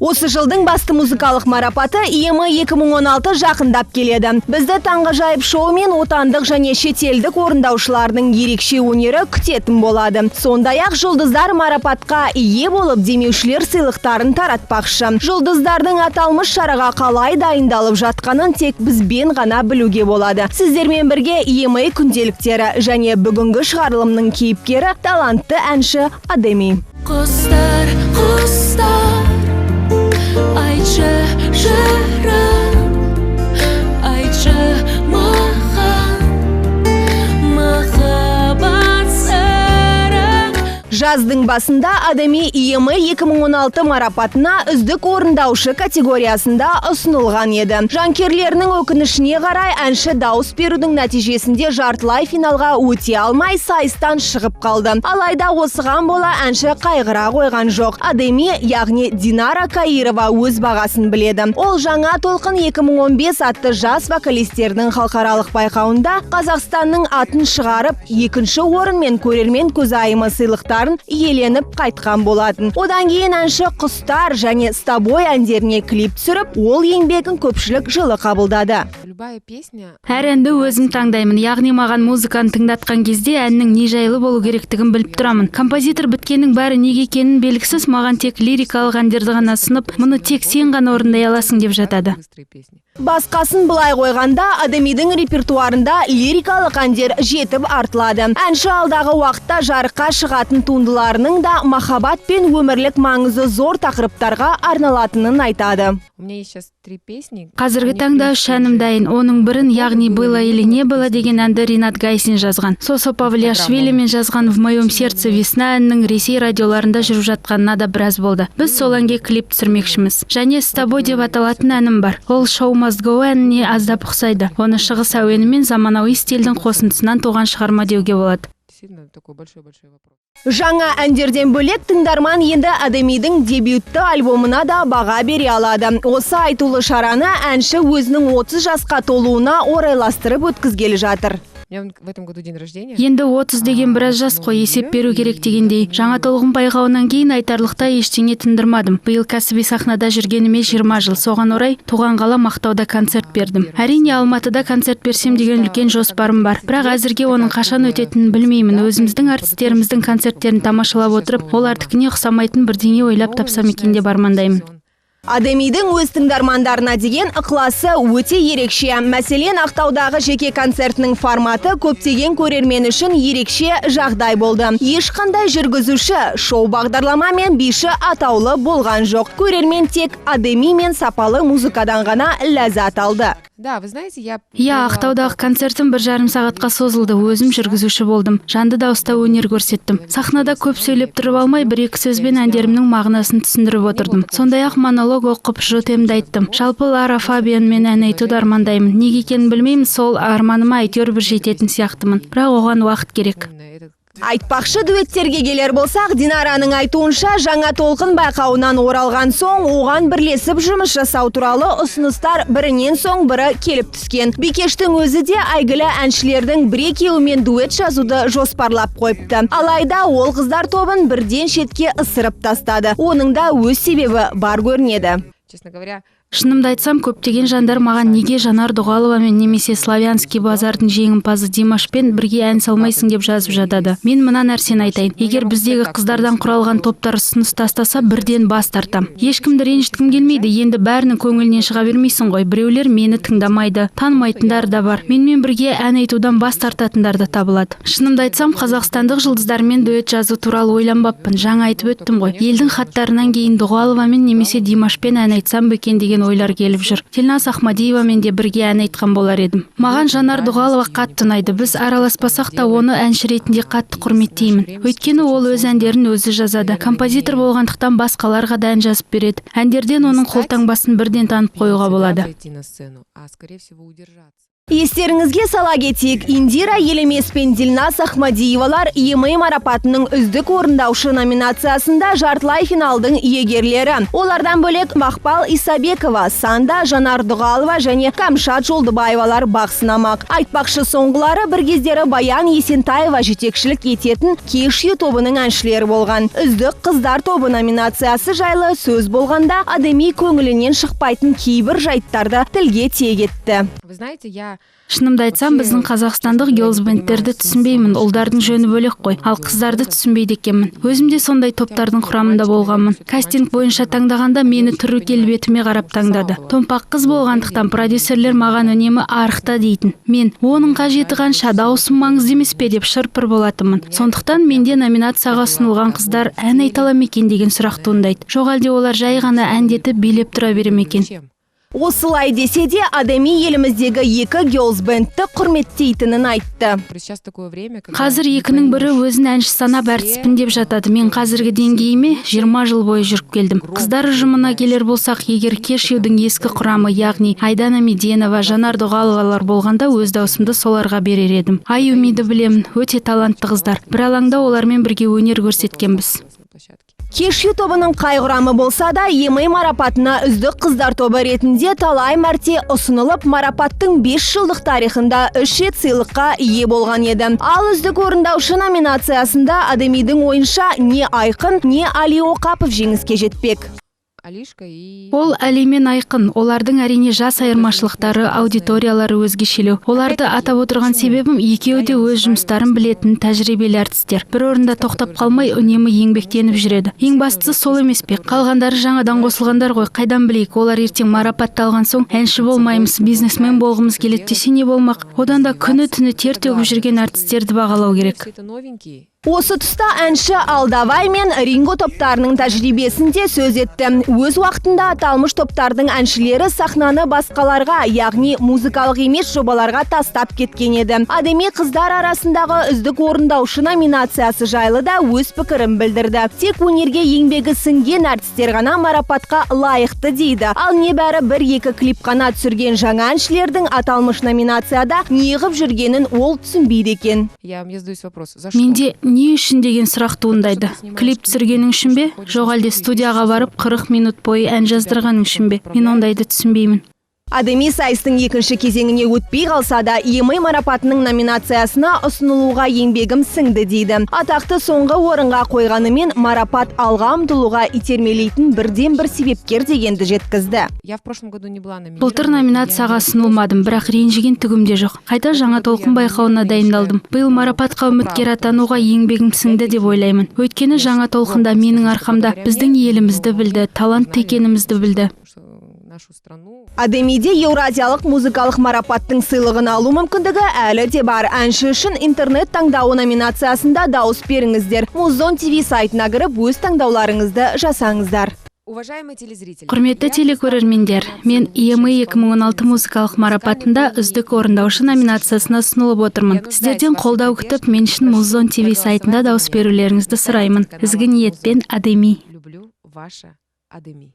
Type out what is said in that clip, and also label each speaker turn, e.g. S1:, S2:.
S1: Осы жылдың басты музыкалық марапаты EMA 2016 жақындап келеді. Бізді таңғажайып шоу мен отандық және шетелдік орындаушылардың ерекше өнері күтетін болады. Сондай-ақ жұлдыздар марапатқа ие болып, демеушілер сыйлықтарын таратпақшы. Жұлдыздардың аталмыш шараға қалай дайындалып жатқанын тек бізбен ғана білуге болады. Сіздермен бірге EMA күнделіктері және бүгінгі шығарылымның кейіпкері, талантты әнші Адеми.
S2: Құстар, құстар, айтшы жырын, айтшы маған махаббат сырын.
S1: Жаздың басында Адеми EMA 2016 марапатына үздік орындаушы категориясында ұсынылған еді. Жанкүйерлерінің өкінішіне қарай, әнші дауыс берудің нәтижесінде жартылай финалға өте алмай, сайыстан шығып қалды. Алайда осыған бола әнші қайғыра қойған жоқ. Адеми, яғни Динара Каирова, өз бағасын біледі. Ол «Жаңа толқын 2015» атты жас вокалистердің халықаралық байқауында Қазақстанның атын шығарып, екінші орын мен көрермен көзайымы сыйлықтарын иеленіп қайтқан болатын. Одан кейін әнші «Құстар» және «С тобой» әндеріне клип түсіріп, ол еңбегін көпшілік жылы қабылдады.
S3: Любая песня.
S4: Әр әнді өзім таңдаймын, яғни маған музыканы тыңдатқан кезде әннің не жайлы болу керектігін біліп тұрамын. Композитор біткеннің бәрі неге екенін белгісіз, маған тек лирикалық әндерді ғана ұсынып, мұны тек сен ғана орындай аласың деп жатады.
S3: Быстрые песни.
S1: Басқасын былай қойғанда, Адемидің репертуарында лирикалық әндер жетіп артылады. Әнші алдағы уақытта жарыққа шығатын туындыларының да махаббат пен өмірлік маңызы зор тақырыптарға арналатынын айтады.
S3: У меня есть сейчас три песни.
S4: Қазіргі таңда үш әнім дайын. Оның бірін, яғни «Было или не было» деген әнді Ринат Гайсин жазған. Сосо Павлиашвилимен жазған «В моем сердце весна» әнінің Ресей радиоларында жүріп жатқанына да біраз болды. Біз сол әнге клип түсірмекшіміз. Және «С тобой» деп аталатын әнім бар. Ол «Show must go» әніне аздап ұқсайды. Оны шығыс әуені мен заманауи стильдің қосындысынан туған шығарма деуге болады.
S3: Действительно, такой большой-большой вопрос.
S1: Жаңа әндерден бөлек, тыңдарман енді Адемидің дебютті альбомына да баға бере алады. Осы айтулы шараны әнші өзінің 30 жасқа толуына орайластырып өткізгелі жатыр.
S3: У меня в этом году день рождения.
S4: Енді 30 деген біраз жас қой, есеп беру керек дегендей. «Жаңа толқын» байқауынан кейін айтарлықтай ештеңе тындырмадым. Биыл кәсіби сахнада жүргеніме 20 жыл. Соған орай туған қалам Ақтауда концерт бердім. Әрине, Алматыда концерт берсем деген үлкен жоспарым бар, бірақ әзірге оның қашан өтетінін білмеймін. Өзіміздің әртістеріміздің концерттерін тамашалап отырып, олардікіне ұқсамайтын бірдеңе ойлап тапсам екен деп армандаймын.
S1: Адемидің өз тыңдармандарына деген ықыласы өте ерекше. Мәселен, Ақтаудағы жеке концертінің форматы көптеген көрермен үшін ерекше жағдай болды. Ешқандай жүргізуші, шоу бағдарлама мен биші атаулы болған жоқ. Көрермен тек Адеми мен сапалы музыкадан ғана ләззат алды.
S3: Да, вы знаете, я
S4: Иә, Ақтаудағы концертім 1,5 сағатқа созылды. Өзім жүргізуші болдым, жанды дауыста өнер көрсеттім. Сахнада көп сөйлеп тұрып алмай, бір екі сөзбен әндерімнің мағынасын түсіндіріп отырдым. Сондай ақ монолог оқып, «Je t'aime» ді айттым. Жалпы, Лара Фабианмен ән айтуды армандаймын. Неге екенін білмеймін, сол арманыма әйтеуір бір жететін сияқтымын, бірақ оған уақыт керек.
S3: Именно этот
S1: Айтпақшы, дуэттерге келер болсақ, Динараның айтуынша, «Жаңа толқын» байқауынан оралған соң оған бірлесіп жұмыс жасау туралы ұсыныстар бірінен соң бірі келіп түскен. Бикештің өзі де әйгілі әншілердің бір-екеуімен дуэт жазуды жоспарлап қойыпты. Алайда ол қыздар тобын бірден шетке ысырып тастады. Оның да өз себебі бар көрінеді.
S3: Честно говоря,
S4: Шынымды айтсам, көптеген жандар маған неге Жанар Дұғаловамен немесе «Славянский базардың» жеңімпазы Димашпен бірге ән салмайсың деп жазып жатады. Мен мына нәрсені айтайын: егер біздегі қыздардан құралған топтар ұсыныс тастаса, бірден бас тартам. Ешкімді ренжіткім келмейді. Енді бәрінің көңілінен шыға бермейсің ғой. Біреулер мені тыңдамайды, танымайтындар да бар, менімен бірге ән айтудан бас тартатындар да табылады. Шынымды айтсам, қазақстандық жұлдыздармен дуэт жазу туралы ойланбаппын. Жаңа айтып өттім ғой, елдің хаттарынан кейін Дұғаловамен немесе Димашпен ән айтсам ба екен деген ойлар келіп жүр. Телназ Ахмадиевамен де бірге ән айтқан болар едім. Маған Жанар Дұғалова қатты ұнайды. Біз араласпасақ та, оны әнші ретінде қатты құрметтеймін, өйткені ол өз әндерін өзі жазады. Композитор болғандықтан, басқаларға да ән жазып береді. Әндерден оның қолтаңбасын бірден танып қоюға болады.
S3: Зайти на сцену, а скорее всего удержаться.
S1: Естеріңізге сала кетейік, Индира Елемес пен Дильназ Ахмадиевалар EMA марапатының үздік орындаушы номинациясында жартылай финалдың иегерлері. Олардан бөлек Мақпал Исабекова, Санда, Жанар Дұғалова және Камшат Жолдыбаевалар бақ сынамақ. Айтпақшы, соңғылары бір кездері Баян Есентаева жетекшілік ететін Кешью тобының әншілері болған. Үздік қыздар тобы номинациясы жайлы сөз болғанда, Адеми көңілінен шықпайтын кейбір жайттарды тілге тиек етті.
S3: Вы знаете, я
S4: Шынымды айтсам, біздің қазақстандық герлз бендтерді түсінбеймін. Ұлдардың жөні бөлек қой, ал қыздарды түсінбейді екенмін. Өзім де сондай топтардың құрамында болғанмын. Кастинг бойынша таңдағанда мені түрі келбетіме қарап таңдады. Томпақ қыз болғандықтан, продюсерлер маған үнемі «арықта» дейтін. Мен «оның қажеті қанша, дауысым маңызды емес пе?» деп шыр-пыр болатынмын. Сондықтан менде номинацияға ұсынылған қыздар ән айта ала ма екен деген сұрақ туындайды. Жоқ әлде олар жай ғана әндетіп, билеп тұра бере ме екен?
S3: Чем?
S1: Осылай десе де, Адеми еліміздегі екі герлз бендті құрметтейтінін айтты.
S3: Сейчас такое время, когда
S4: Қазір
S3: не
S4: екінің бірі
S3: поймешь.
S4: өзін әнші санап, әртіспін деп жатады. Мен қазіргі деңгейіме 20 жыл бойы жүріп келдім. Қыздар ұжымына келер болсақ, егер Кешьюдің ескі құрамы, яғни Айдана Меденова, Жанар Дұғаловалар болғанда, өз даусымды соларға берер едім. Аюмиді білемін, өте талантты қыздар. Бір алаңда олармен бірге өнер көрсеткенбіз.
S3: На площадке.
S1: Кешью тобының қай құрамы болса да, EMA марапатына үздік қыздар тобы ретінде талай мәрте ұсынылып, марапаттың 5 жылдық тарихында үш рет сыйлыққа ие болған еді. Ал үздік орындаушы номинациясында Адемидің ойынша не Айқын, не Али Оқапов жеңіске жетпек.
S3: Алишка и
S4: Ол Али мен Айқын. Олардың, әрине, жас айырмашылықтары, аудиториялары өзгешелеу. Оларды атап отырған себебім, екеуі де өз жұмыстарын білетін тәжірибелі әртістер. Бір орында тоқтап қалмай, үнемі еңбектеніп жүреді. Ең бастысы сол емес пе? Қалғандары жаңадан қосылғандар ғой, қайдан білейік? Олар ертең марапатты алған соң «әнші болмаймыз, бизнесмен болғымыз келеді» десе, не болмақ? Одан да күні түні тер төгіп жүрген әртістерді бағалау керек.
S3: Все это новенькие.
S1: Осы тұста әнші Алдавай мен Ринго топтарының тәжірибесін де сөз етті. Өз уақытында аталмыш топтардың әншілері сахнаны басқаларға, яғни музыкалық емес жобаларға тастап кеткен еді. Адеми қыздар арасындағы үздік орындаушы номинациясы жайлы да өз пікірін білдірді. Тек өнерге еңбегі сіңген әртістер ғана марапатқа лайықты дейді. Ал небәрі бір-екі клип қана түсірген жаңа әншілердің аталмыш номинацияда неғып жүргенін ол түсінбейді екен.
S3: Я задаюсь вопрос, за что?
S4: Менде «не үшін» деген сұрақ туындайды. Клип түсіргенің үшін бе, жоқ әлде студияға барып 40 минут бойы ән жаздырғаның үшін бе? Мен ондайды түсінбеймін.
S1: Адеми сайыстың екінші кезеңіне өтпей қалса да, EMA марапатының номинациясына ұсынылуға еңбегім сіңді дейді. Атақты соңғы орынға қойғанымен, марапат алға ұмтылуға итермелейтін бірден бір себепкер дегенді жеткізді.
S3: Я в прошлом году не была номинирована.
S4: Былтыр номинацияға ұсынылмадым, бірақ ренжіген түгім де жоқ. Қайта Жаңа толқын байқауына дайындалдым. Биыл марапатқа үміткер атануға еңбегім сіңді деп ойлаймын. Өйткені Жаңа толқында менің арқамда біздің елімізді білді, талантты екенімізді білді.
S3: Что нашу страну.
S1: Адемиде Еуразиялық музыкалық марапаттың сыйлығын алу мүмкіндігі әлі де бар. Әнші үшін интернет таңдауы номинациясында дауыс беріңіздер. Музон ТВ сайтына кіріп, өз таңдауларыңызды жасаңыздар.
S3: Уважаемые телезрители,
S4: Құрметті телекөрермендер, мен EMA 2016 музыкалық марапатында үздік орындаушы номинациясына ұсынылып отырмын. Сіздерден қолдау күтіп, мен үшін Музон ТВ сайтында дауыс берулеріңізді сұраймын. Ізгі ниетпен, Адеми.
S3: Люблю, ваша Адеми.